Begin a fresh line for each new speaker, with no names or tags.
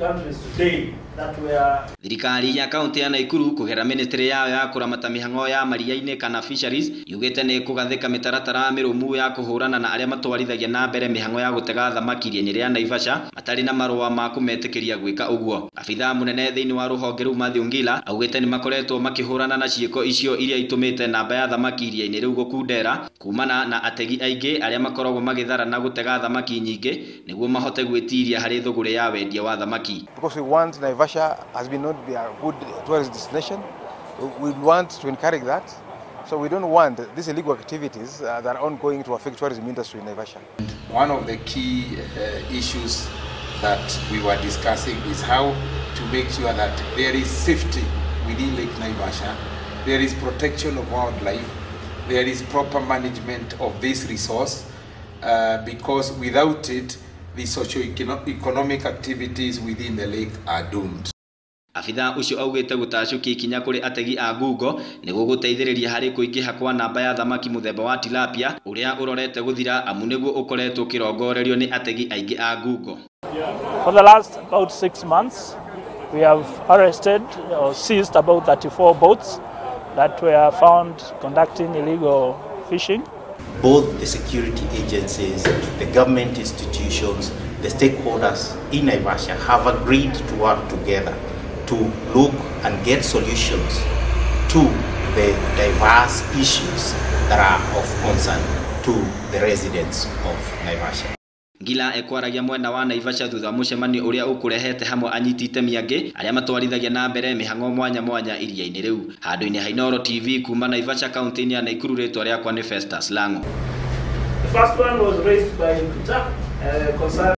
countries today that were.
Thirikari ya kaunti ya Naikuru kũgerera ministry yao ya kũramata mĩhang'o ya maria-inĩ kana fisheries yugĩte nĩ kũgathĩka mĩtaratara mĩrũmu ya kũhũrana na arĩa matwarithagia na mbere mĩhang'o ya gũtega thamaki iria-inĩ rĩa Naivasha matarĩ na marũa ma kũmetĩkĩria gwĩka ũguo. Abithaa mũnene thĩinĩ wa rũhonge rũu Mathew Ngila augĩte nĩ makoretwo makĩhũrana na ciĩko icio iria itũmĩte namba ya thamaki iria-inĩ rĩu gũkundera kumana na ategi aingĩ arĩa makoragwo magĩthara na gũtega thamaki nyingĩ nĩguo mahote gwĩtiria harĩ thũgũrĩ ya wendia wa thamaki.
Because we want Naivasha has been known to be a good tourist destination. We want to encourage that. So we don't want these illegal activities that are ongoing to affect tourism industry in Naivasha.
One of the key issues that we were discussing is how to make sure that there is safety within Lake Naivasha, there is protection of wildlife, there is proper management of this resource, because without it, the socio-economic activities within the lake are doomed.
Abithaa ũcio augĩte gũtacũkia ikinya kũrĩ ategi a ngungo nĩ gũgũteithĩrĩria harĩ kũingĩha kwa namba ya thamaki mũthemba wa tilapia ũrĩa ũrorete gũthira amu nĩguo ũkoretwo ũkĩrongorerio nĩ ategi aingĩ a ngungo.
For the last about 6 months, we have arrested or seized about 34 boats that were found conducting illegal fishing.
Both the security agencies, the government institutions, the stakeholders in Naivasha have agreed to work together to look and get solutions to the diverse issues that are of concern to the residents of Naivasha.
Ngila ekwaragia mwena wa Naivasha thutha wa mũcemanio ũrĩa ũkũrehete hamwe anyiti itemi angĩ arĩa matwarithagia na mbere mĩhang'o mwanya mwanya iria-inĩ rĩu. Handũ-inĩ ha Inooro TV kuma Naivasha kaunti-inĩ ya Naikuru, rĩtwa rĩakwa nĩ Festus Lango.
The first one was raised by Peter, concerning